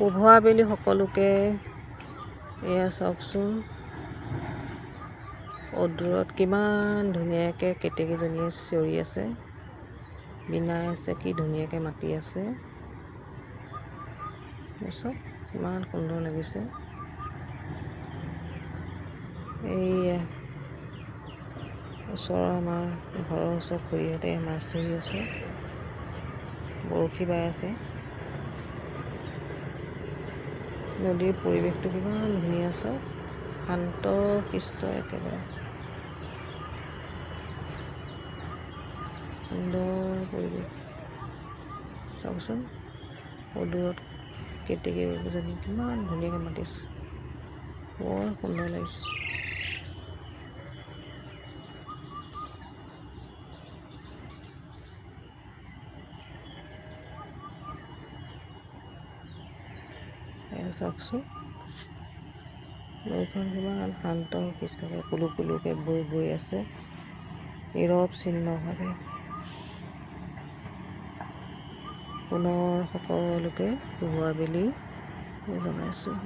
শুভ আবেলি সকলোকে। এয়া চাওকচোন, অদূৰত কিমান ধুনীয়াকৈ কেতেকীজনীয়ে চিঞৰি আছে, বিনাই আছে, কি ধুনীয়াকৈ মাতি আছে। চাওক কিমান সুন্দৰ লাগিছে। এইয়া ওচৰৰ আমাৰ ঘৰৰ ওচৰৰ খুৰীহঁতে মাছ ধৰি আছে, বৰশী বাই আছে। নদীৰ পৰিৱেশটো কিমান ধুনীয়া চাওক, শান্ত শিষ্ট একেবাৰে সুন্দৰ পৰিৱেশ। চাওকচোন অদূৰত কেতেকীজনী কিমান ধুনীয়াকৈ মাতিছে, বৰ সুন্দৰ লাগিছে। চাওকচোন নৈখন কিমান শান্ত শিষ্টকৈ কুলু কুলুকৈ বৈ গৈ আছে নিৰৱচ্ছিন্নভাৱে। পুনৰ সকলোকে শুভ আবেলি জনাইছোঁ।